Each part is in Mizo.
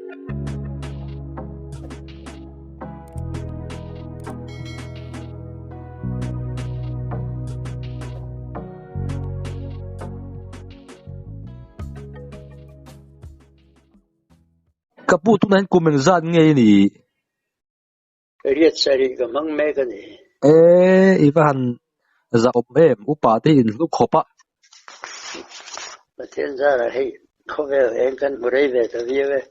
Ka pu tunah hian kum engzat nge i nih? Riat sarih ka hmang mek a ni. E, i va han zahawm em, upa te hi in hlu khawp a. Pathian zarah hei khawvel eng kan hmu rei ve ta viau e.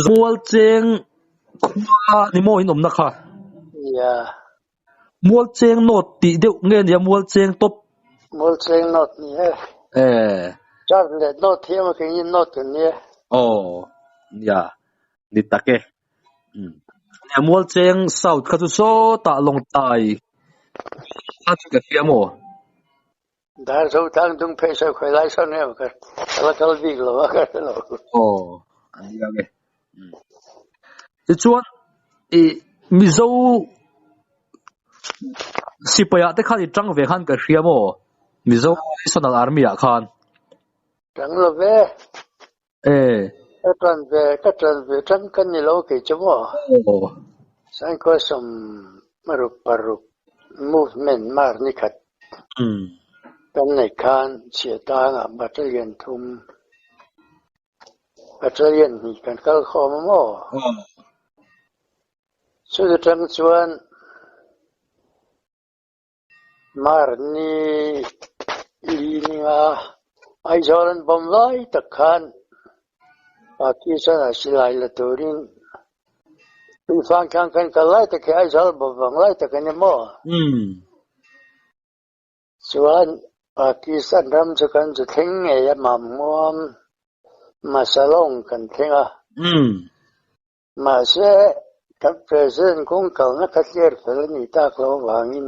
Mualcheng khua ni maw in awmna kha? Nia. Mualcheng North tih deuh nge nia Mualcheng Top? Mualcheng North ni e. E. South leh North hi emaw keini North kan nia. Aw, nia. Ni tak e. Nia Mualcheng South kha chu sawtah Lawngtlai kha chu ka hria maw? Dar zo tlang dung phei sawi khawi lai sawn em ka la kal bik lo a ka hre lo. Aw, a nia nge. Tichuan i Mizo sipai ah te khan i tang ve khan ka hria maw? Mizo National Army ah khan. Tang lo ve. E. Ka tan ve, ka tan ve tang ka ni lo kei chu maw? Aw. Saingkhaw sawm ruk paruk movement mar ni khat kan neih khan chhiatangah battalion thum battalion hnih kan kal khawm a maw? Chuti tang chuan Mar ni li ninga Aizawl an bawm lai tak khan Pakistan ah silai la turin Tuifang thlang kan kal lai tak hi Aizawl bawm vang lai tak a ni maw? Chuan Pakistan ram chu kan zu thleng ngei a Mammuam Masalong kan thleng a. Mahse, kan President kawng kalna kha tler fel a nih tak loh avangin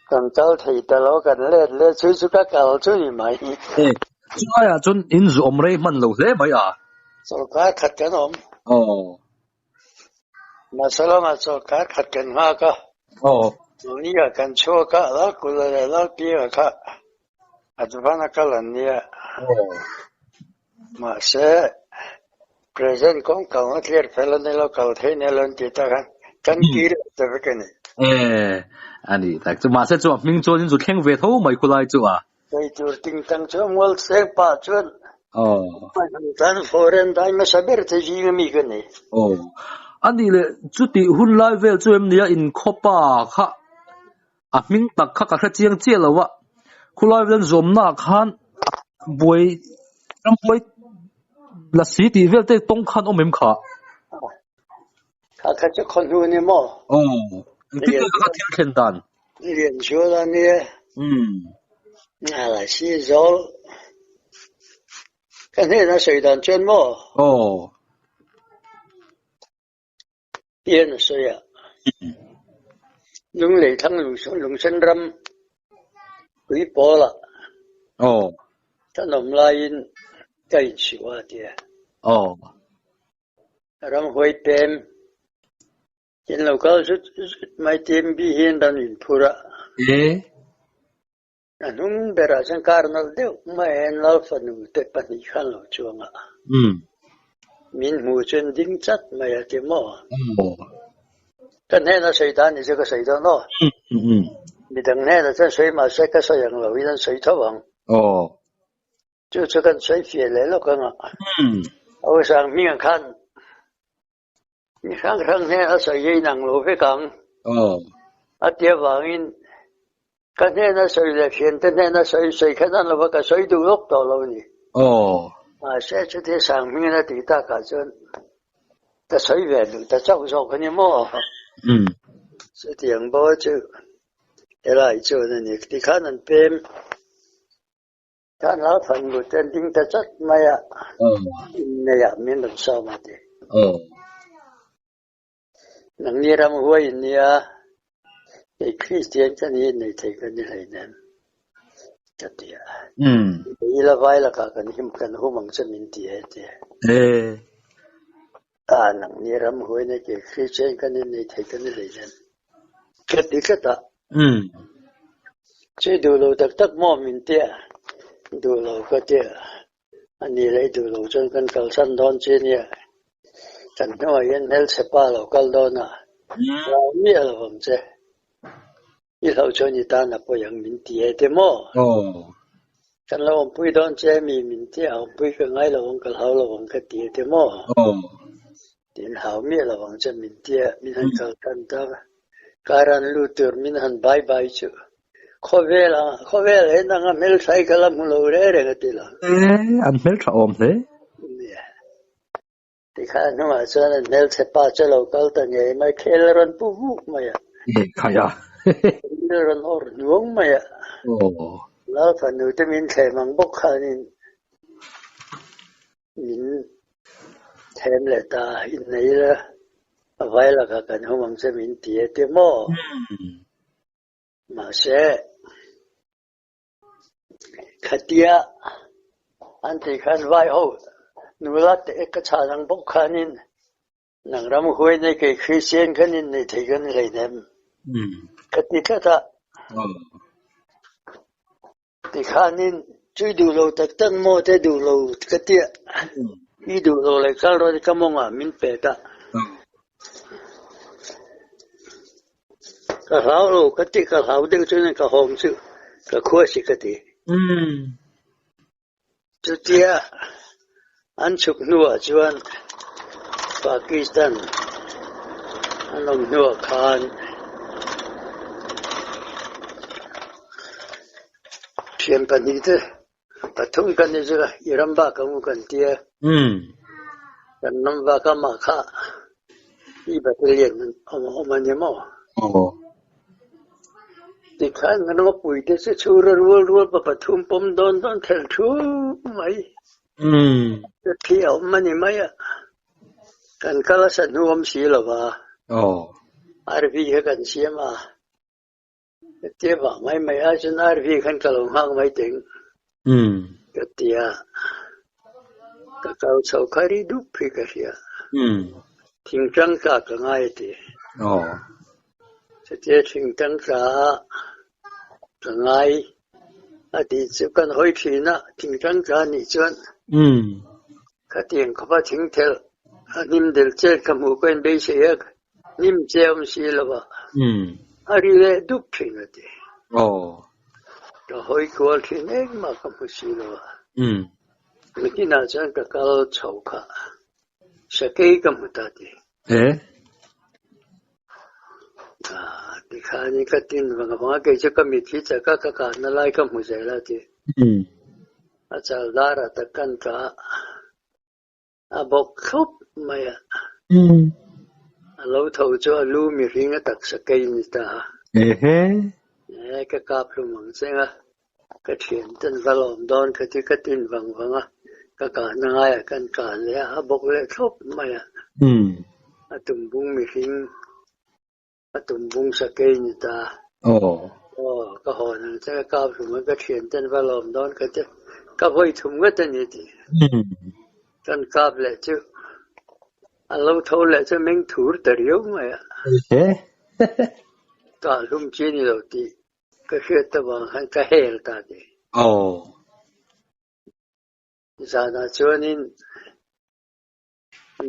kan kal thei ta lo, kan let let chu chu ka kal chu ni mai. E, chu laiah chuan in zu awm rei hman lo hle mai a. Sawrkar khat kan awm. Mahse lamah sawrkar khat kan nghak a. Tuni-ah kan chhuak a, Lalkula leh Lalpianga kha Advana kal an nia. Mahse, President kawng kalna tlir fel a ni lo, kal thei nia lo an tih tak khan kan kir leh ta vek a ni. E, a ni tak chu. Mahse chu a hming chuan in zu thleng ve tho mai khulai chu a. Kei tur ting tang chu mual seng pah chuan tan foreign dai hmasa ber te zing a mi ka ni. Aw. A nih leh chutih hun lai vel chu em nia inkhawpa kha A hming tak kha ka hre chiang chiah lo a, khulai vel zawmna ah khan buai ram buai la si tih vel te tawng khan awm em kha? Kha kha chu khaw hnu a ni maw? Aw, engtin nge kha thil thlen dan? Lian zual a nia. Umm. Nga la si zawl. Ka hnenah sawi dan chuan maw? Aw. Hian a sawi a, Lunglei thlang lungsen ram pui pawlah thanawm laiin ka inchhiu a ti a. Ramhuai pem in lo kal zut zut mai TMB hian ran inphur a. A hnung berah chuan car nalh deuh mai hian Lalfanu te pahnih khan lo chuang a. Min hmuh chuan ding chat mai a ti maw? Ka hnena sawi dan ni chu ka sawi dawn aw. Midang hnenah chuan sawi mah se ka sawi ang lo in an sawi tho ang. Chu chu kan sawi fiah leh lawk ang a. A usang hming ang khan Mi hrang hrang hnen a sawi hi inang lo vek ang. A ti avangin ka hnena sawi leh thiante hnena sawi sawi khan an lova ka sawi duh lawk tawh lo a ni. Mahse chutia Sanghmingin a tih takah chuan ka sawi ve duh ta chauh zawk a ni maw? Chutiang bawh chu helai chuan a ni. Tikhan an pem. Kan lo thawn bu te an ding ta chat mai a, innei ah min rawn sawm a ti. Nangni ram huai in nia, kei Kristian ka ni innei thei ka ni hleinem ka ti a. I la vai lakah kan him kan hum ang che min ti e ti. A, nangni ram huai nia kei Kristian ka ni innei thei ka ni hleinem ka ti tlat a. Chui duh lo tak tak maw min tia? Duh lo ka tia. A nih leh i duh lo chuan kan kalsan dawn che nia. Kan hnuaiah hian hmelchhe pa lo kal dawn a, hlau miah lo ang che. I hlauh chuan i tan a pawi ang min ti e te maw? Kan lo awmpui dawn che mi min ti a, awmpui ka ngai lo ang, ka hlau lo ang ka ti e te maw? Tin hlau miah lo ang che min ti a, min han kal tan tak a, car an lut tur min han bye bye chu khawvel ang khawvel he nang a hmeltha hi ka la hmu lo reng reng a ti lo. E, an hmeltha awm hle. Nia. Tikhan hnungah chuan an hmelchhe pa chu a lo kal ta ngei mai, khel a rawn pu vuk mai a. E, khai a. Ril a rawn awrh hnuang mai a. Aw. Lal fanu te min thlem ang bawk khanin min thlem leh ta, innei ila a vai lakah kan hum ang che min ti e ti maw? Mahse, khatia an tih khan vai ho nula te ka chhan ang bawk khanin nang ram huai nei kei Kristian khan innei thei kan ni hleinem ka ti tlat a. Tikhanin chui duh lo tak tak maw te duh lo ka tia, i duh lo leh kal rawh ka mawngah min pet a. Ka hlau lo ka ti, ka hlau deuh chuan ka hawng chu ka khua si ka ti. Chutia an chhuk hnuah chuan Pakistan an awm hnuah khan thian pahnih te pathum kan ni zuk a, i ram bak ang u kan tia, kan ram bak a mah kha i battalion awm a ni maw? Tikhan kan ngawpui te chu chhura rual rual pa pathum pawm dawn dawn thelh thup mai. Thi a awm a ni mai a, kan kal a sa hnu awm si lo va, RV kha kan siam a, hetia vah mai mai ai chuan RV khan ka lo nghak mai teng ka ti a, ka kal chho kha ri dup hi ka hria, thingtlang tla ka ngai a ti. Chutia thingtlang tla ka ngai a tih chu kan hawi thin a, thingtlang tla nih chuan khatiang khawpa thingthelh a hnim del chet ka hmuh ka inbeisei a, hnim che awm si lo a, a ri leh dup thin a ti. Ka hawi kual thin engmah ka hmu si lo a, nikinah chuan ka kal chho kha sakei ka hmu ta ti. Tikhanin ka tin vang vang a, kei chu ka mit hi chak a, ka kahna lai ka hmu zel a ti. A chal darah tak kan kah a bawk thlup mai a. A lo tho chu a lu mihring a taksa kei ni ta. Ka kap hlum ang cheng a, ka thian ten va lawm dawn kha ti ka tin vang vang a, ka kahna ngaiah kan kah leh a, a bawk leh thlawp mai a. A tumbung mihring, a tumbung sakei ni ta. Aw, ka hawn ang che, ka kap hlum a, ka thian ten va lawm dawn kha ti ka vawi thum ngawt a ni ti. Kan kap leh chu a lo tho leh chu meng thur ta riau mai a. Kah hlum chi ni lo tih Ka hriat avang khan ka hel ta ti. Aw. Zanah chuanin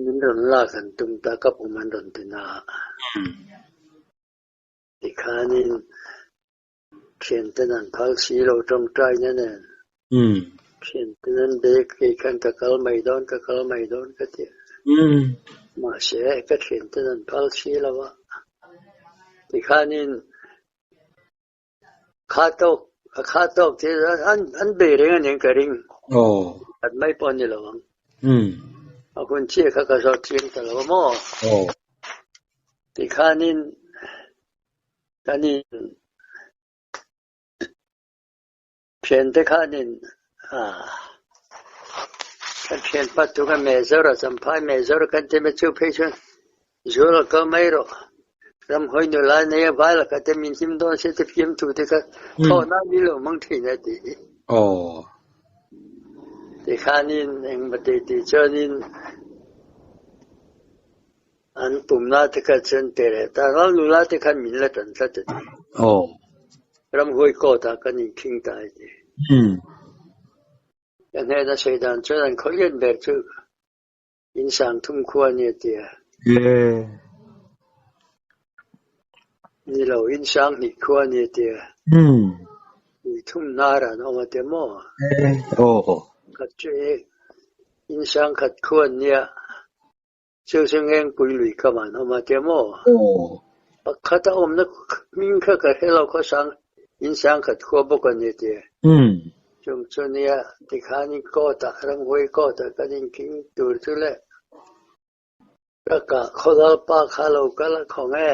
min rawn lak an tum ta, ka pum an rawn ti na a. Tikhanin thianten an phal si lo tawngtaina nen. Thianten an bek kei khan ka kal mai dawn, ka kal mai dawn ka ti a. Mahse ka thianten an phal si lo a. Tikhanin Kha tawk, a kha tawk te an an bei reng a nen ka ring. Aw. Khat mai pawh a ni lo ang. A hun chiah kha ka zawt chiang ta lo a maw? Aw. Tikhanin kan in thiante khanin ah kan thianpa tu ka Major a Champhai Major kan ti mai chu phei chuan Zual a kal mai rawh. Ram hawi nula nei a vai lakah te min him dawn se te fiamthu te kha thawh nan ni lo hmang thin a ti. Aw. Tikhanin engmaw ti ti chuanin an pumna te kha chuan pe leh ta. Ral nula te khan min la tan tlat a ti. Aw. Ramhuai court ah kan inkhing ta a ti. Ka hnena sawi dan chuan an khaw lian ber chu in sang thum khua a ni a ti a. Ni lo, in sang hnih khua a ni a ti a. Ui thum hnar an awm a ti maw? Khat chu i in sang khat khua an nia, chu chu Ngengpui lui kam an awm a ti maw? Pakhat a awmna hming kha ka hre lo khaw sang in sang khat khua bawk a ni a ti a. Chung chu nia tikhanin court ah ramhuai court ah kan inkhing tur chu le. Ka kah khawlal pa kha lo kal a khawng e.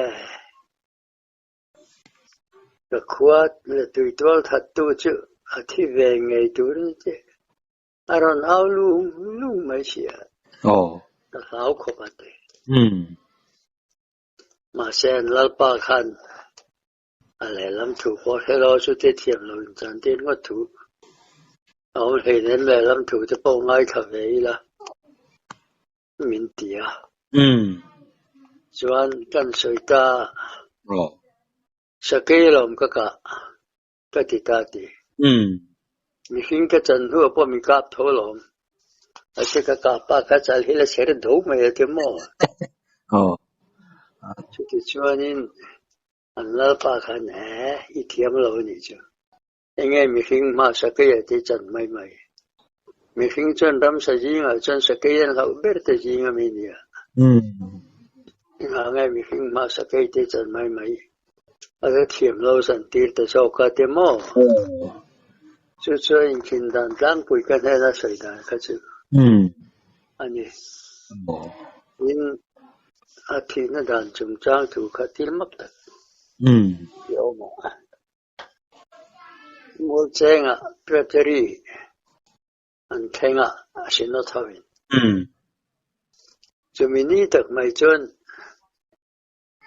Ka khua leh tuitual that tu chu a thi ve ngei tur a ni che. A rawn au lung lung mai si a. Ka hlau khawp a ti. Mahse an lalpa khan a lehlam thu pawh hre lo chu te thiam lo in chan tir ngawt thu a awm hleinem lehlam thu te pawh ngaithla ve ila min ti a. Chuan kan sawi ta Sakei lawm ka kah ka ti ta ti. Mihring ka chan hnuah pawh min kap tho lawm. A che ka kah pa kha chal hi la cher do mai a ti maw? Chutichuanin an lalpa khan he i thiam lo a nih chu. Enge mihring hma sakei a ti chan mai mai. Mihring chuan ramsa zingah chuan sakei an hlauh ber te zing a mi nia. Engah nge mihring hma sakei te chan mai mai a la thiam lo zan tir ta zawk a ti maw? Chu chuan inkhin dan tlangpui ka hnena sawi dan kha chu a ni. Tin, a thihna dan chungchang thu kha thil mak tak i awm a. Mualchengah Preteri an thleng a, a Synod hoin. Chumi ni tak mai chuan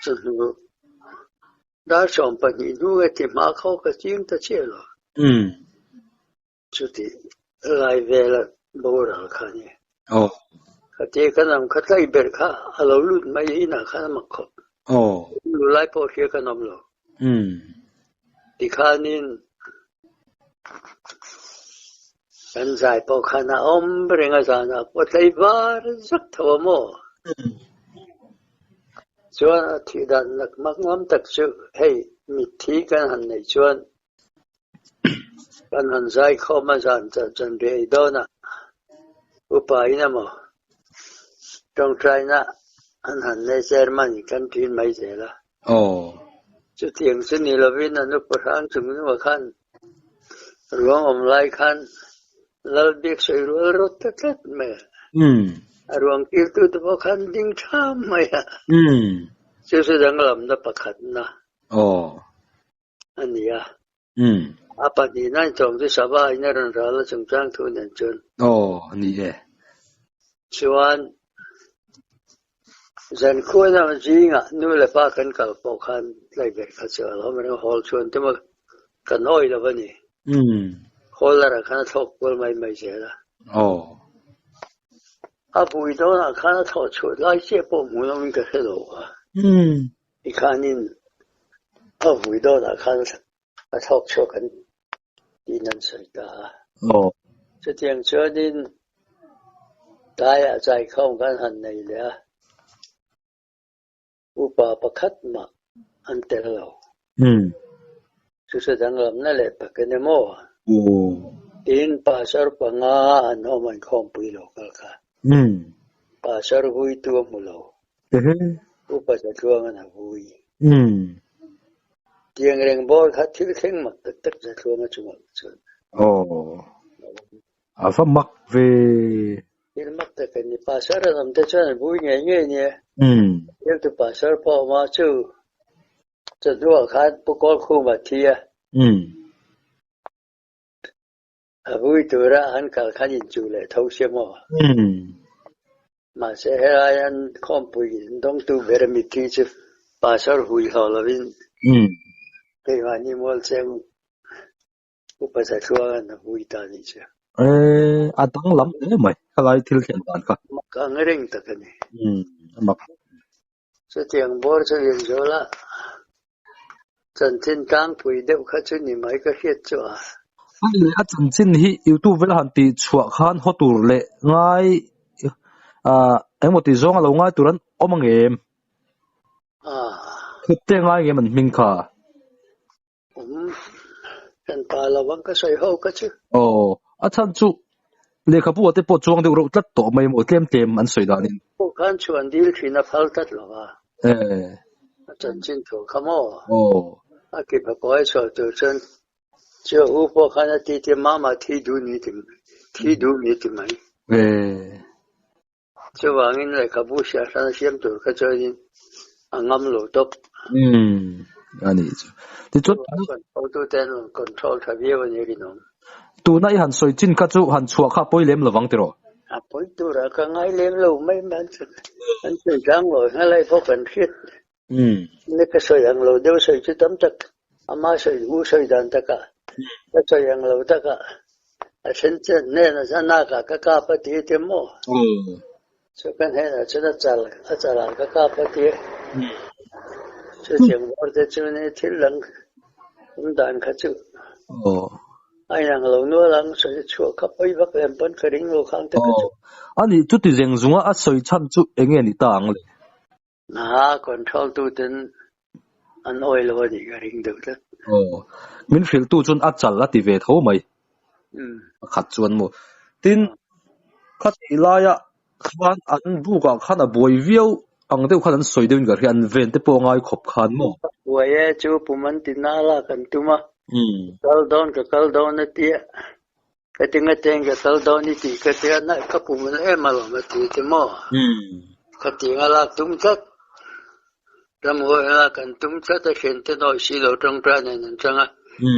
chawhnu dar 12 hnu nge ti hma kho ka ching ta chiah lo. Chuti lai vela boral kha a ni. Khatia kan awm kha tlai ber kha a lo lut mai inah khan a mak khawp. Lu lai pawh hria kan awm lo. Tikhanin kan zai pawh khan a awm reng a zanah pawh tlai var zak tho a maw? Chuan a thih dan lak mak ngam tak chu hei mitthi kan han neih chuan Kan han zai khawm a zan chan ve ei dawn a, upa in emaw tawngtaina an han nei chairman in kan ṭin mai zel a. Chutiang chu ni lovin an upa hrang chung hnuah khan ruang awm lai khan Lal bik sawi rual rawt ta tlat mai a. A ruang kiltute pawh khan ding ṭham mai a. Chu chu danglamna pakhatna. A ni a. A pahnihna in thawm chu Sava in a rawn ral a chungchang thu nen chuan. Aw, a ni e. Chuan zan khuana zingah nu leh pa kan kal pawh khan tlaiberh kha chu a lo awm reng a, hawl chhuan te maw kan awi lo a ni. Hawl larah khan a thlawk kual mai mai zel a. Aw. A vui dawnah khan a thlawh chhuah lai chiah pawh hmuh loin ka hre lo a. Tikhanin a vui dawnah khan a thlawk chhuak an tiin an sawi ta a. Chutiang chuanin tlaiah zaikhawm kan han nei leh a, upa pakhat mah an tel lo. Chu chu danglamna leh tak a ni maw? Tin, pastor panga an awm an khawmpui lo kal kha. Pastor vuitu a hmu lo. Upa Zatluanga'n a vui. Tiang reng bawr kha thil thleng mak tak tak Zatluanga chungah chuan. Aw, a va mak ve. Thil mak tak a ni. Pastor an awm te chuan an vui ngei ngei nia. Bialtu pastor pawh a awm a, chu chawhnuah khan Pu Kawlkhuma thi a. A vui tura an kal khan inchuh leh tho sia maw? Mahse helai an khawmpui dawngtu ber mitthi chu pastor hui hlawh lovin keimahni mualcheng upa Zatluanga'n a vui ta nih chu. A danglam hle mai helai thil thlen dan kha. Mak ang reng tak a ni. A mak. Chutiang bawr chu Lianzuala chanchin tlangpui deuh kha chu ni mai ka hriat chu a. A leh a chanchin hi YouTube vela han tih chhuah khan haw tur leh ngai ah engemaw tih zawng a lo ngai tur an awm ang em? Thup te ngai ngem an hming kha? Awm kan pa lo ang ka sawi ho ka chu. Aw, a chhan chu lehkhabu ah te pawh chuang deuh reuh tlat tawh mai maw tlem tlem an sawi danin. Pawh khan chhuan dil thin a phal tlat lo a. Eh. A chanchin thu kha maw? Aw. A kipa kawi chhuah tur chuan Chu u pawh khan a ti ti mama thi duh ni ti thi duh mi ti mai. Eh. Chuvangin lehkhabu hriat hran a siam tur kha chuanin a ngam lo tawp. Umm a nih chu. Tichuan Chuvang chuan hotute an rawn control tha viau a ni rinawm. Tuna i han sawi chin kha chu han chhuah kha a pawi lem lovang tiraw? A pawi turah ka ngai lem lo mai mai an sawi tlang lo hngalai pawh kan hriat. Ni ka sawi ang lo deuh sawi chu tam tak ama sawi u sawi dan takah ka sawi ang lo takah a then chen hnenah chuan nakah ka kap a ti te maw? Chu ka hnenah chuan a chal a chalah ka kap a ti. Chutiang bawr te chu ni thil dang awm dan kha chu a inang lo nual ang sawi chhuah kha pawi vak lem pawn ka ring lo khang te kha chu. Ani chuti zeng zunga a sawi chhan chu enge ni ta ang le? A control tu ten an awih lo a nih ka ring deuh tlat. Aw, min hrilh tu chuan a chal a ti ve tho mai. Pakhat chuan maw. Tin, khatih laia khan an buk ah khan a buai viau ang deuh khan an sawi deuhin ka hria, an ven te pawh a ngai khawp khan maw. Buai e, chu pum an ti na lak an tum a, kal dawn ka kal dawn a tia. Ka ti nga teng ka kal dawn i tih ka tia na ka pum na em alawm a ti te maw? Ka ti nga lak tum tlat. Ramhuai lak an tum tlat a thian te nawi si lo tawngtai nen an chang a,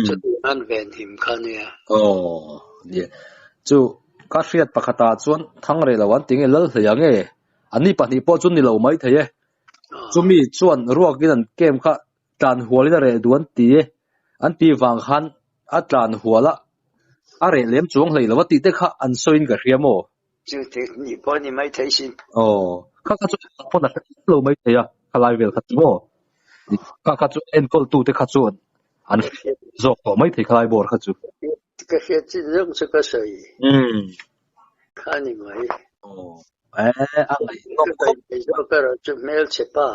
chutiang an ven him kha nia. Aw nia. Chu ka hriat pakhatah chuan Thangreh lo an ti nge Lalhleia nge? Anni pahnih pawh chu ni lo mai thei e. Chumi chuan ruakin an kem kha tlan hualin a reh duh an ti e. An ti vang khan a tlan hual a, a reh lem chuang hlei lo a tih te kha an sawiin ka hria maw? Chu ti nih pawh ni mai thei sin. Aw, kha kha chu engah pawn a hre lo mai thei a, khalai vel kha chu maw? Kha kha chu enkawl tu te kha chu an hre zawk tawh mai thei khalai bawr kha chu. Ka hriat chin zawng chu ka sawi kha ni mai. Aw, eh, a ngaihnawm khawp. Ka sawi zawk erawh chu hmelchhe pa.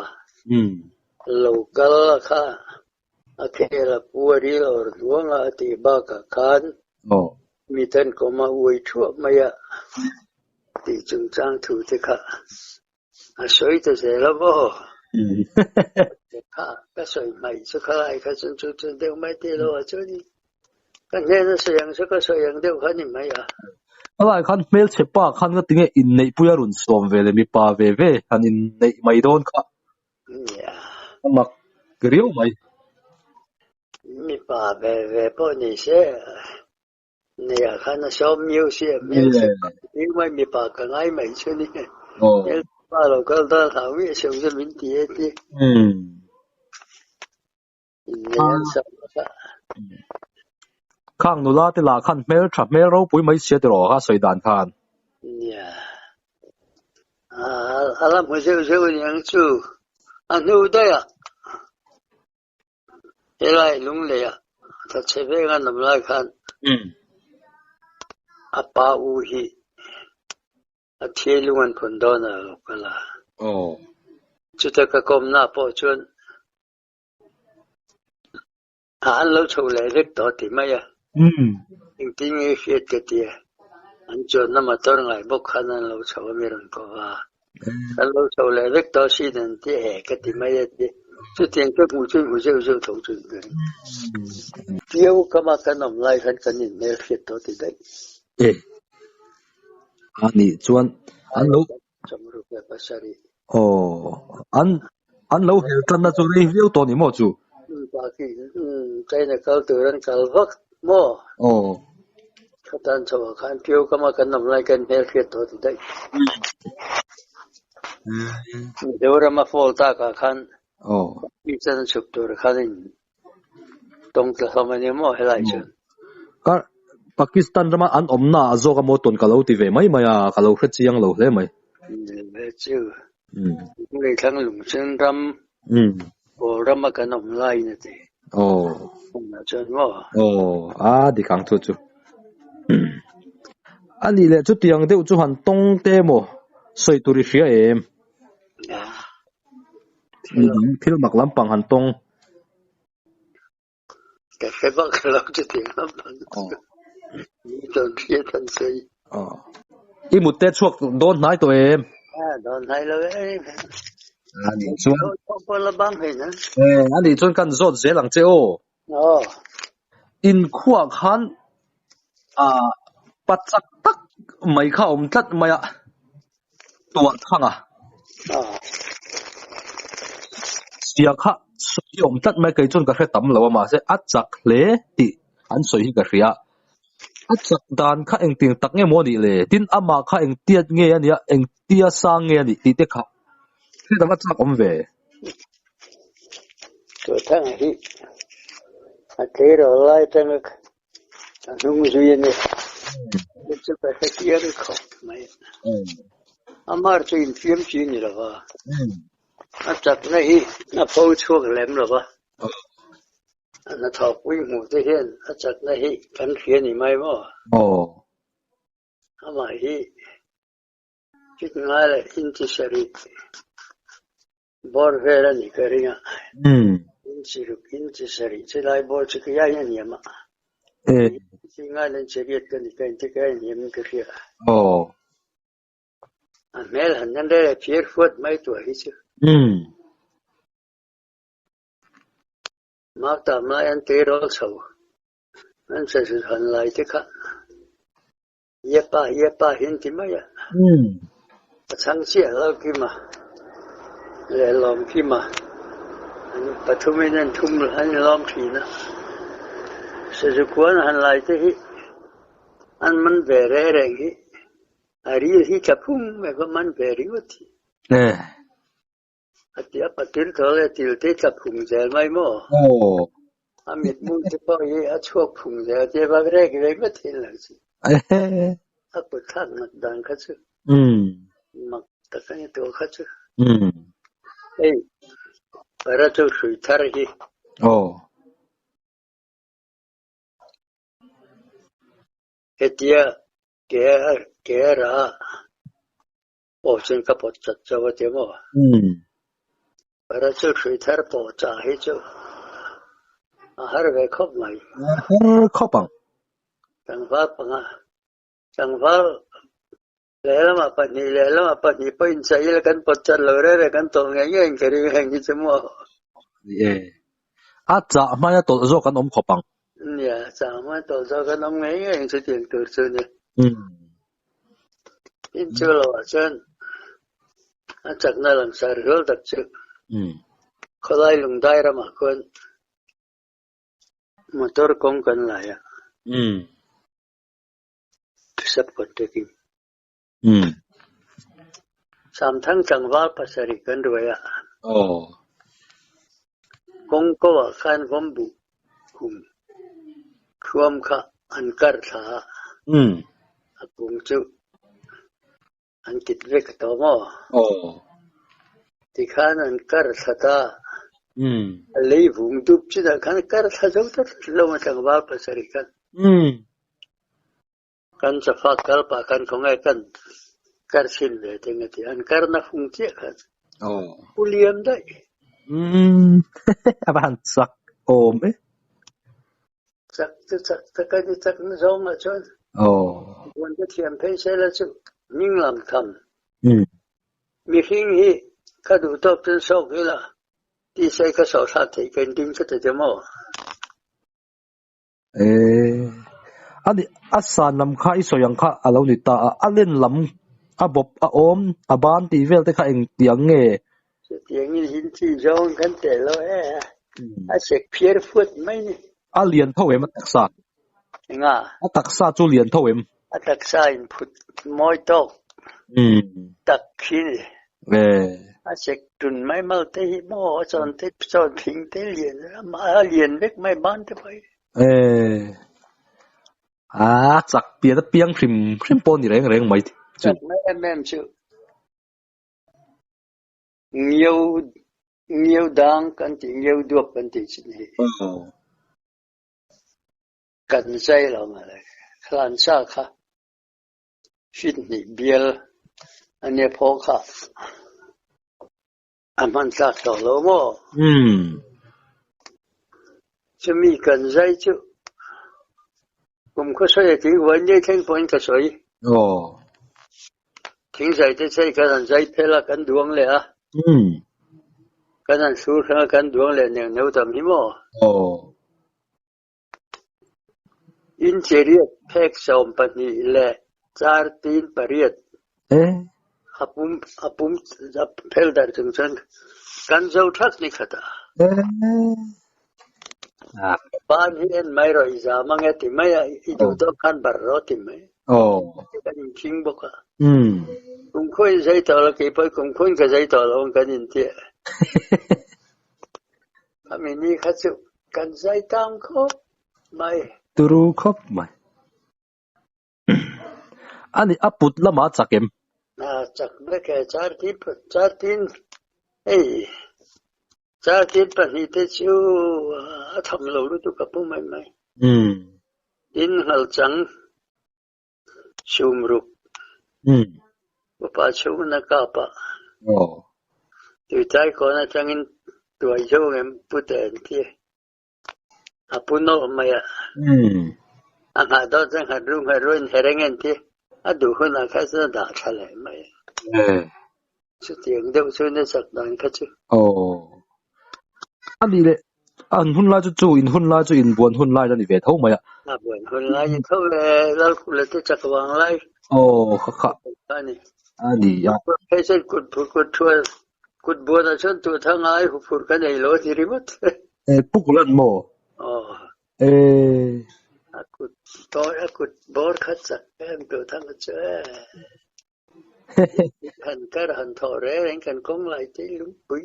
Lo kal a kha a khel a pu a ril awr hnuang a a tih bakah khan mi ten kawm a uai thuah mai a tih chungchang thu te kha a sawi ta zel a maw? Kha ka sawi hmaih chu khalai kha chuan chu chu deuh mai tih lo ah chuan ka hnena sawi ang chu ka sawi ang deuh kha ni mai a. Khalai khan hmelchhe pa khan nga tinge inneihpui a rawn sawm ve le mipa ve ve han inneih mai dawn kha. A mak riau mai. Mipa ve ve pawh ni se, neiah khan a sawm miau si a, hmelchhe pa riau mai mipa ka ngai mai chu ni. Hmelchhe pa lo kal dawn hlau miah suh chu min ti e ti. Innei an sawm a. Khang nula te lah khan hmeltha hmel ropui mai sia tiraw kha sawi dan khan. Nia. A la hmu zeuh zeuh a niang chu. A hnu daih ah helai lunglei ah thatchhe veng an awm lai khan a pa u hi a thil lung an phun dawn a lo kal a. Chuta ka kawmna pawh chuan A an lo chho leh vek tawh ti mai a. Engtin nge hriat ka ti a, an chuanna motor ngai bawk khan an lo chho a mi rawn ko va. Kan lo chho leh vek tawh sin an ti e ka ti mai a ti. Chutiang ka hmuh chu hmu zeuh zeuh tho chu ka ring. Piau kama kan awm lai khan kan inhmel hriat tawh ti daih. E. A nih chuan an lo. 67. Aw, an an lo hel tanna chu rei viau tawh ni maw chu? Baki China kal tur an kal vak maw? Aw. Khatan chho ah khan Pio kama kan awm lai kan hmel hriat tawh ti daih. Mizoram a fall tak ah khan Aw. Pakistan a chhuk tur khan in tawng tla hlawm a ni maw helai chuan? Ka Pakistan rama an awmna ah zawk a maw tawn ka lo ti ve mai mai a, ka lo hre chiang lo hle mai. Ve chu. Lunglei thlang lungchhin ram, Kawl rama kan awm laiin a ti. Aw. Tunah chuan maw? Aw, a dik ang chu chu. A nih leh chutiang deuh chu han tawng te maw sawi tur i hria em? Thil mak lampang han tawng. Ka hre vak lo chutiang lampang chu. Mi tawn hriat han sawi. I mut te chhuak dawn hnai tawh em? Dawn hnai lo e. A nih chuan. Pawh la bang hei na. A nih chuan kan zawt zel ang che aw. Aw. Inkhuah khan pa chak tak mai kha a awm tlat mai a, tuah thang a. Sia kha sawi hi a awm tlat mai a, kei chuan ka hre tam lo a, mahse a chak hle tih an sawi hi ka hria. A chak dan kha engtin tak nge maw a nih le? Tin, amah kha engtiat nge a nih a, engtia sang nge a nih tih te kha hre dang a chak awm ve. Tuah thang hi a tleirawl lai atanga a hnung zui a ni. Chu chu ka hre chiang khawp mai. Amar chu infiam chi ni lo va, a chakna hi a pho chhuak lem lo va, a hnathawhpui hmuh te hian a chakna hi kan hria ni mai maw? Amah hi Kit ngai leh inchi sarih bawr vel a nih ka ring a. Inchi ruk inchi sarih chu lai bawr chu ka iai a hniam a. Inchi ngai leh inchi riat ka ni ka inti ka iai hniam in ka hria. A hmel han en rel e phiar fuat mai tuah hi chu. Mautam lai an tirawl chho an sazu han lai te kha. Yepa yepa hi an ti mai a. A chhang chiah lo Kima leh Lawm Kima an pathumin an thum an inlawm thin a. Sazu kuan han lai te hi an man ve reng reng hi a ril hi tla phung mai va man ve ringawt hi. A ti a patil tawh le til te tla phung zel mai maw? A mitmu te pawh hi a chhuak phung zel te vak rek rek vek thin lo chi. A kut thlak mak dan kha chu mak tak a ni tawh kha chu. Hei para chu hrui thar hi. Hetia ke ke a rah. Pawh chuan ka pawt chat chauh a ti maw? Para chu hrui thar pawh chah hi chu a har ve khawp mai. A har khawp ang. Tlangval panga, tlangval lehlamah pahnih lehlamah pahnih pawh inchah ila kan pawt chat lo reng reng kan tawlh ngei ngei ang ka ring heng hi chu maw? Ni e. A chah hmaia tawlh zawk an awm khawp ang. Nia, chah hmaia tawlh zawk an awm ngei ngei ang chutiang tur chu ni. In chu lo ah chuan a chakna langsar hlual tak chu khawlai lungdai ramah khuan motor kawng kan lai a, sub contracting. Samthang tlangval pasarih kan ruai a, kawng ko ah khan vawmbuh kum thuam kha an kar thla a, a kung chu an kit vek tawh maw? Tikhan an kar thla ta, a lei vung dup chinah khan kar thla zo ta tlat lo a tlangval pasarih khan. Kan chawfak kal pah khan khawngaih kan kar chhin ve te nge tih an karna fung chiah khan u liam daih. Umm a va han chak awm e. Chak chu chak tak a ni chak na zawng ah chuan buan te thiam phei se la chu hming lam tham. Mihring hi ka duh tawk chuan sawk ila tisai ka sawh thlak theih ka inring ka ti che maw? Eh, a ni, a san lam kha i sawi ang kha a lo ni ta a, a len lam a bawp a awm, a ban tih vel te kha engtiang nge? Chutiangin hin chi zawng kan teh lo e, a sek phiar fuat mai ni. A lian tho em a taksa? Enga? A taksa chu lian tho em? A taksa in phut mawi tawk tak khi ni. A sek tun mai mal te hi maw a chawn te chawn thing te lian a lian vek mai ban te pawh hi. A chak pian a piang hrim hrim pawh ni reng reng mai chu. Chak mai em em chu. Ngio. Ngiau dang kan tih ngiau duap kan tih chin hi. Kan zai lo mah le hlan sa kha fit hnih bial a nia phaw kha a hman tlak tawh lo maw? Chumi kan zai chu kum khaw sawi a tling huai nei thleng pawhin ka sawi. Thingzai te chei kan han zai phel a, kan duang leh a. Kan han sur hrang a, kan duang leh neuh neuh tam hi maw? Incheriat phek 28 4 a pum a pum a phel darh chung chuan kan zo thak ni khat a. Ban hi en mai rawh i zam ang e ti mai a, i duh tawk khan bar rawh ti mai. Kan inkhing bawk a. Kumkhuain zai tawh lo keipawh kumkhuain ka zai tawh lo ang kan inti a. Khami ni kha chu kan zai tang khawp mai. Turu khawp mai. A nih a put lamah a chak em? A chak vek e, char tin char tin hei char tin 2 te chu a tham lo lutuk a pu mai mai. Tin nghal chang 60 upa chhung na kap a. Tuitai kawn atangin tuai zo ngem pu te an ti. A pu nawlh mai a. A nghah dawn chuan nghat ru nghat ru in hereng en ti. A duh hunah kha chuan a dah tha leh mai a. Chutiang deuh chu ni chak dan kha chu. A nih leh an hun lai chu chu in hun lai chu in buan hun lai a ni ve tho mai a. A buan hun lai ni tho e, Lalkhula te chak vang lai. Aw kha kha. A ni. A ni a. Hei chuan kut kut thual kut buanah chuan tuh thang ai huphurh ka nei lo a ti ringawt. E pu Kulan maw? Aw. E. A kut tawi a kut bawr kha chak em tuh thang a chu e. Han kar han thawh reng reng kan kawng lai te i lungpui.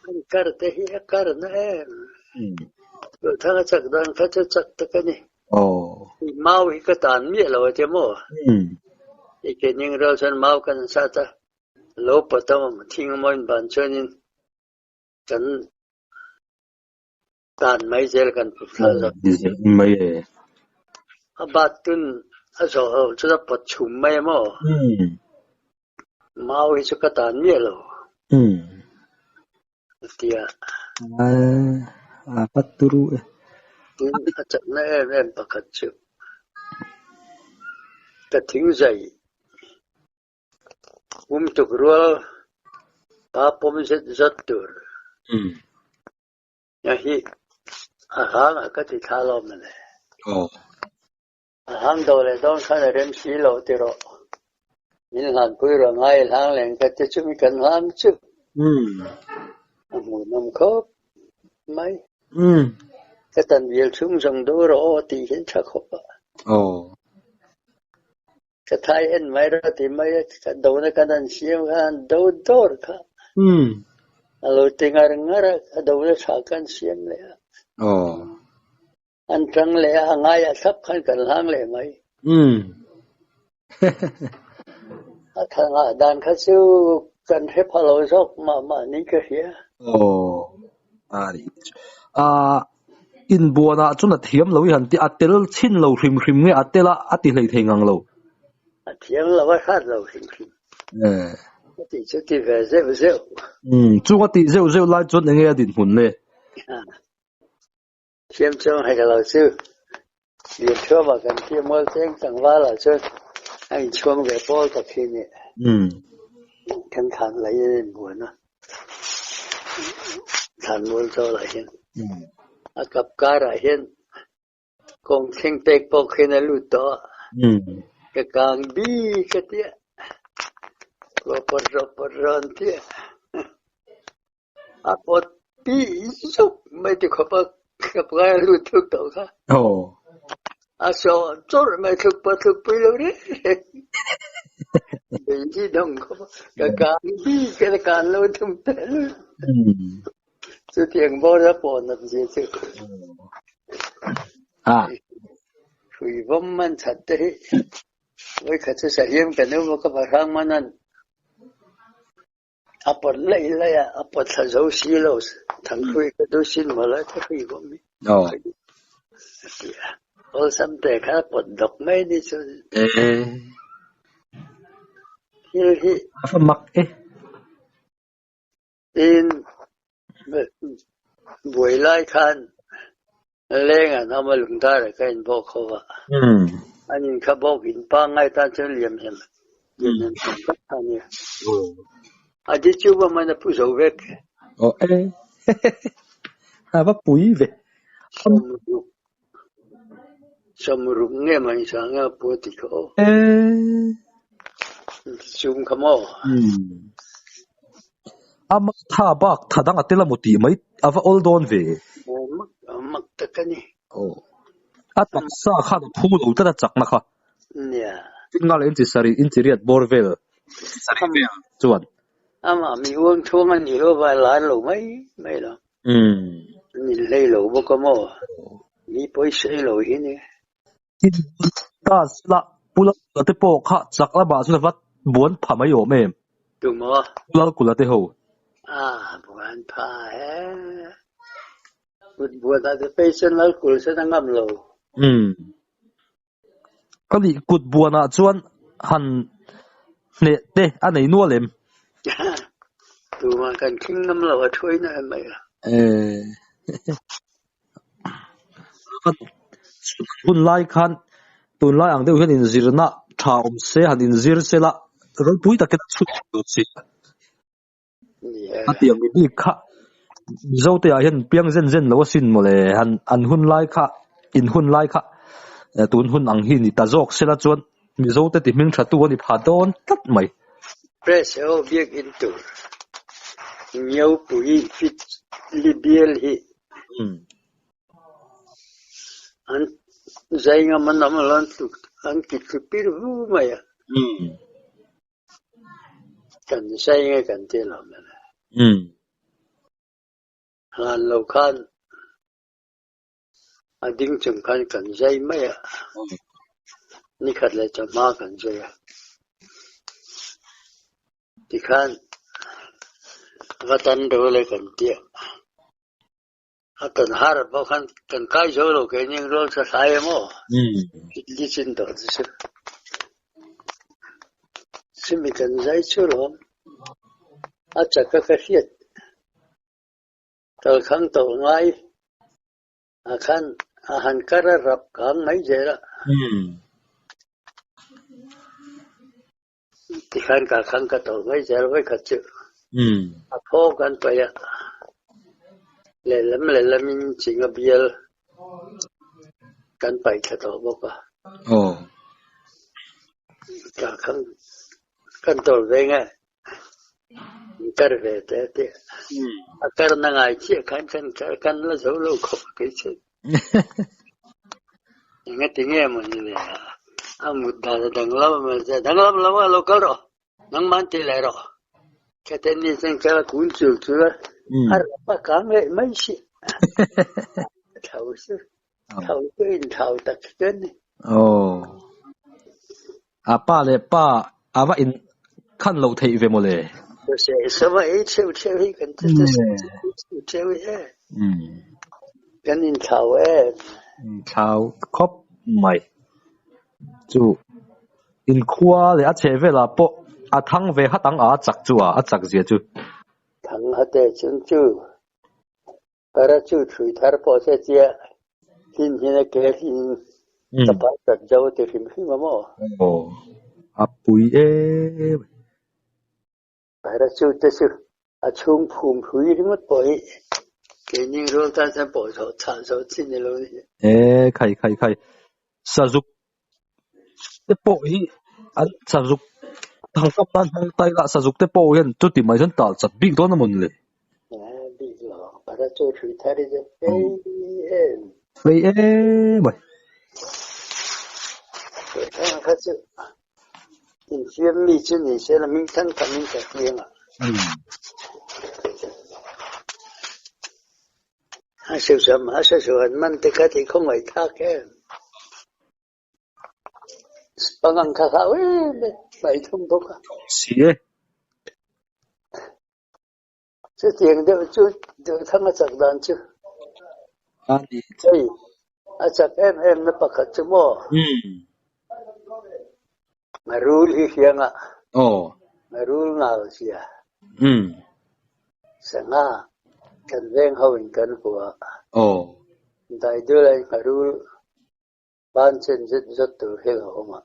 Kan kar te hi a kar na em. Tuh thang a chak dan kha chu chak tak a ni. Mau hi ka tan miah lo a tia maw? I ke ning ral chuan mau kan sat a, lo pawt a thing a mawiin ban chuanin kan tan mai zel kan put thla zawk. Mai e. A bat tun a zawh ho chuan a pawt chhum mai a maw? Mau hi chu ka tan miah lo. A ti a. A pat turu e. Tin a chakna em em pakhat chu ka thing zai pum tuk rual pa pawm zet zawt tur. Nia hi a hang ah ka ti thla lo mawle. A hlang do leh dawn khan a rem si lo ti rawh. Min hlanpui rawh ngai i hlang leng ka ti chumi kan hlang chu. A hmuhnawm khawp mai. Ka tan vial chhung zawng do rawh aw tih hian tha khawp a. Ka thai en mai rawh ti mai a, ka dona kan han siam kha han do dawr kha. A lo ti ngar ngar a, ka dona tha kan siam leh a. An tang leh a, a ngaiah thlap khan kan hlang leh mai. A thangah dan kha chu kan hre pha lo zawk mah mah niin ka hria. Aw, a ni. Ah, inbuanah chuan a thiam lo i han ti, a tel chhin lo hrim hrim nge a tel a, a ti hlei thei ngang lo. A thiam lo, a hrat lo hrim hrim. A tih chu ti ve zeuh zeuh. Chung a tih zeuh zeuh lai chuan enge a dinhmun le? Thiam chuang hek lo chu Lianthuama kan tih mual cheng tlangval ah chuan a inchhuang ve pawl tak hi nih kan thlan lei in inbuan a, thlan mual chawl ah hian a kap kar ah hian kawng thleng pek pawh khin a lut tawh a, ka kang bik a tia, kua pawt rawh pawt rawh an tia. A pawt tih zuk mai ti khawp a kap ngai a lut thuk tawh kha. A sawh chawrh mai thluk pawh thluk pui lo reng reng. Bei hi dawng khawp a ka kan bik a kan lo thum teh lut. Chutiang bawr a pawh nat zia chu. Hrui vawm man that te hi vawikhat chu sahim kan um a ka va hrang man an. A pawt laih laih a, a pawt thla zo si lo, Thanghrui ka du sin mawlh a, Thahrui bawk mi a ti a. Awlsam te khan a pawt dawk mai ni chu. Thil hi. A va mak e. Tin, buai lai khan leng an awm a, lungdar ah ka inbawk ho a. An in kha bawk in pangngai tan chuan liam hem liam hem tam tak kha a nia. A di chu va man a pu zo vek. Aw e, a va pui ve. Sawmruk, sawmruk nge mah in sang nge a pu a ti kha aw. E. Chum kha maw? Ama tha bak tha dang a tel a maw tih mai a va awl dawn ve. Mak mak tak a ni. Aw. A taksa khan a phu lo tlat a chakna kha. Nia. Tin nga leh inchi sarih inchi riat bawr vel sarih vel chuan. Amah mi uang thuang a nih lo va a lar lo mai mai lo. An inhlei lo bawk a maw? Mi pawisa lo hi ni. Tin, ta sela Pu Lalkula te pawh kha chak lamah chuan a va buan pha mai awm em? Tu maw? Pu Lalkula te ho. A buan pha he. Kut buan ah te phei chuan Lalkul chuan a ngam lo. Umm. Ka nih kut buan ah chuan han hneh te a nei nual em? Tumah kan thing ngam lo a thuai na em mai a. Eh. Hun lai khan tunlai ang deuh hian inzirna tha awm se han inzir se la ropui takin a chhut tur si. A tiang mi bik kha Mizote ah hian piang zen zen lo asin mawle han an hun lai kha in hun lai kha tun hun ang hi ni ta zawk sela chuan Mizote ti hming tha tu a ni pha dawn tlat mai. Press ho biakinn tur Ngiaupui fit li bial hi an zai ngam an awm lo an kit thlu pir vu mai a. Kan zai nge kan ti lo mai le. Hlan lo khan a ding chung khan kan zai mai a, nikhat leh chawhma kan zai a. Tikhan va tan ro le kan ti a. A tan har pawh khan kan kai zo lo kei ning rual sa thlai em aw. Idli chin tawh chu chu. Chumi kan zai chu lawm. A chak a ka hriat. Kalkhang tawh ngai a khan a han kar a rap kang mai zel a. Tikhan kalkhang ka tawh mai zel vawikhat chu. A phaw kan paih a, lehlam lehlamin chinga bial kan paih thla tawh bawk a. Kalkhang kan tawr ve nge. Kar ve te a ti. A kar na ngai chiah khan kan kan la zo lo khawp a kei chu. Engati nge maw ni le a mut dan a danglam a maw danglam lo a lo kal rawh nangman ti leh rawh khate ni chuan kal a kun chul chul a a rap a kang leh mai si thau chu thau chu in thau tak chuan ni. Aw A pa leh pa a va in khan loh theih ve mawle. Sava ei theuh theuh hi kan ti theuh theuh hi e. Kan in thlau em. In thlau khawp mai. Chu in khua leh a chheh velah pawh a thang ve hat ang a a chak chu a a chak zia chu. Thang hat e chun chu. Para chu thui thar pawh se tia hin hin a ke hin ka pa chat zo ti hrim hrim a maw? Aw, a pui em. Para chu te chu a chhung phum hrui ringawt pawh hi keini rual tan chuan pawh zawh chah zawh chi ni lo ni. E khai khai khai sazuk te pawh hi an sazuk thangkap nan hmang ta ila sazuk te pawh hian chuti mai chuan tal chat bik dawn a mawn le. Fei em mai. Si e. Chutiang deuh chu Duhthanga chak dan chu. A ni. Hei, a chak em em na pakhat chu maw? Ngharul hi hrianga. Aw. Ngharul ngal zia. Sangha kan veng ho in kan hua. Aw. Daidul in ngharul ban chen zet zawt tur hi lo awm a.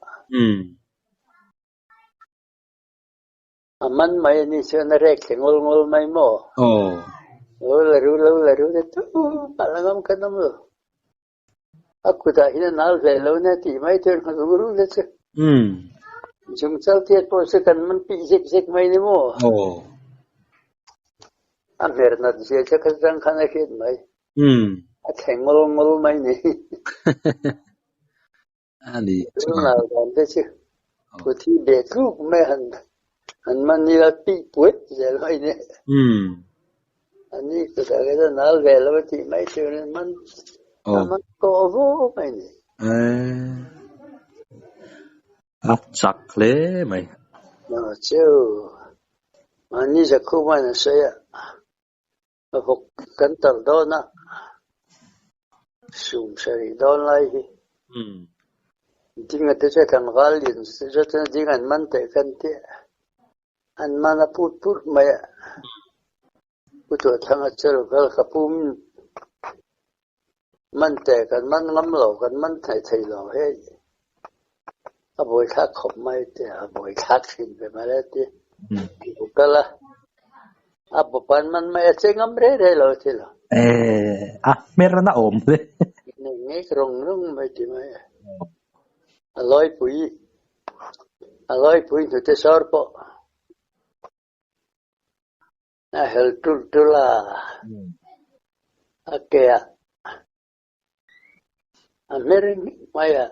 A man mai a ni chuan a rek thla ngawlh ngawlh mai maw? Aw. Lo la ru, lo la ru na tu mah la ngam khan awm lo. A kutah hian a nal ve lo na tih mai tur ngha ru ru na chu. Chung chal tiat pawh chu kan man pih zek zek mai ni maw? Aw. A hmer nat zia chu kha chang khan a hriat mai. A thle ngawlh ngawlh mai ni. A ni. Tunah dan te chu kut hi beh tluk mai han han man ila pih puat zel mai ni. A ni kutah kha chuan nal ve lo a tih mai turin man a man tawh vawk mai ni. A chak hle mai. Chu mahni zakhuman a sawi a. Ka vawk kan talh dawn a, sum sarih dawn lai hi. Dinga te chu tlangval lian zet chuan ding an man teh kan tih a, an man a put put mai a. Pu Tuahthanga chu lo kal ka pum man teh kan man ngam lo, kan man thei thei lo hei. A buaithlak khawp mai te, a buaithlak thin ve mai le ti. Lo kal a, a bawp an man mai a che ngam rei rei lo ti lo. Eh, a hmer na awm hle. Nei ngek rawng rawng mai ti mai a. A lawipui, a lawipui hnute sawr pawh. A hel tulh tulh a, a ke ah A hmer mai a,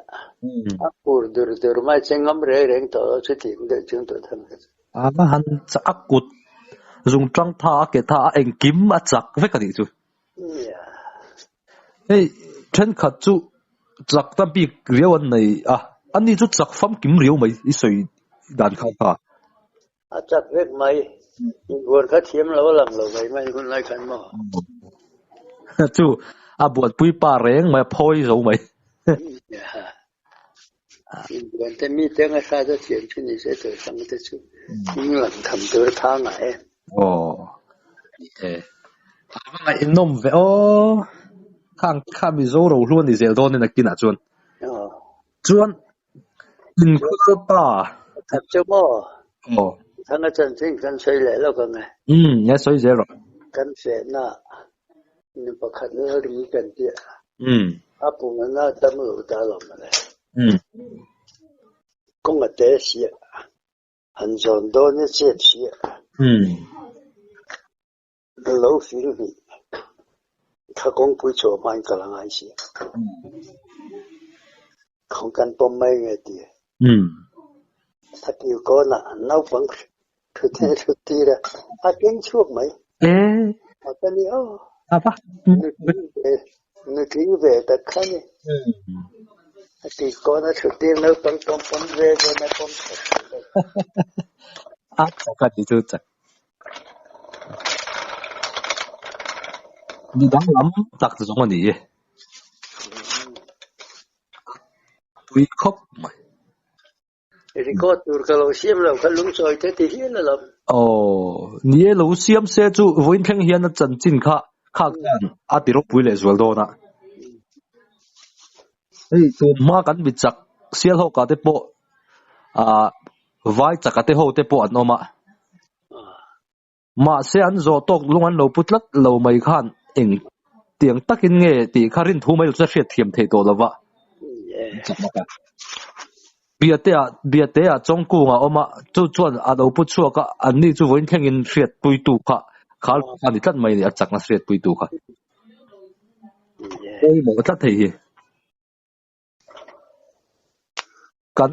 a pur dur dur mai che ngam reng reng tawh lo chu tih deuh chung tawh thang kha chu. A va han chak a kut zung tang tha a ke tha a engkim a chak vek a nih chu. Hei thenkhat chu chak ta bik riau an nei a, ani chu chak famkim riau mai i sawi dan kha kha. A chak vek mai. Inbuan kha thiam lo a lang lo mai mai hun lai khan maw? Chu a buanpui pa reng mai a phawi zo mai. Inbuan te mi te nga hrat a thiam chu ni se tur hrang te chu hming lang tham tur tha ngai e. Aw ni e. A va ngaihnawm ve aw. Khang kha Mizo rohlu a ni zel dawn e nakinah chuan. Chuan Inkhawlh pa. That chu maw? Aw. Thanga chanchin kan sawi leh lawk ang e. Umm, nge sawi zel rawh. Kan fehna nu pakhat lal ri kan tih a. Umm. A pum a na tam lo ta lo mawle. Umm. Kawng a te siah. Han zawn dawn e chep siah. Umm. Lo fing hnih kha kawngpui chhuah hmain kal a ngai si. Khawng kan pawm mai nge ti. A tir kawnah naupang thut hi thut tir a, a keng chhuak mai. A ka ni aw. Nutling ve tak kha ni. A tir kawna thut tir naupang pawm pawm ve ve na pawm chhuak. A chak a ti chu chak. Mi danglam tak zawng a ni e. Pui khawp mai. Record tur ka lo siam lo kha lungchawi te ti hial a lam. Aw, ni e lo siam se chu vawiin thleng hian a chanchin kha khak hian a ti ropui leh zual dawn a. Hei tun hma kan mi chak Sialhawkah te pawh ah Vai chaka te ho te pawh an awm a. Mahse an zawh tawk lung an lo pu tlat lo mai khan eng tiang takin nge tih kha rin thu mai lo chu a hriat thiam theih tawh lo va. Biate-ah Biate-ah Chawngkunga a awm a, chu chuan a lo pu chhuak a, anni chu vawiin thlengin hriatpuitu kha kha a ni tlat mai a ni, a chakna hriatpuitu kha. Pawimawh tlat thei hi. Kan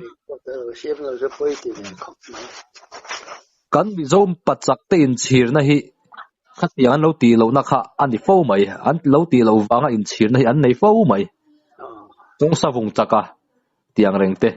Kan Mizo pachak te inchhirna hi khatiang an lo tih lohna kha a ni fo mai. An lo tih loh vanga inchhirna hi an nei fo mai. Chawng savung chaka tiang reng te.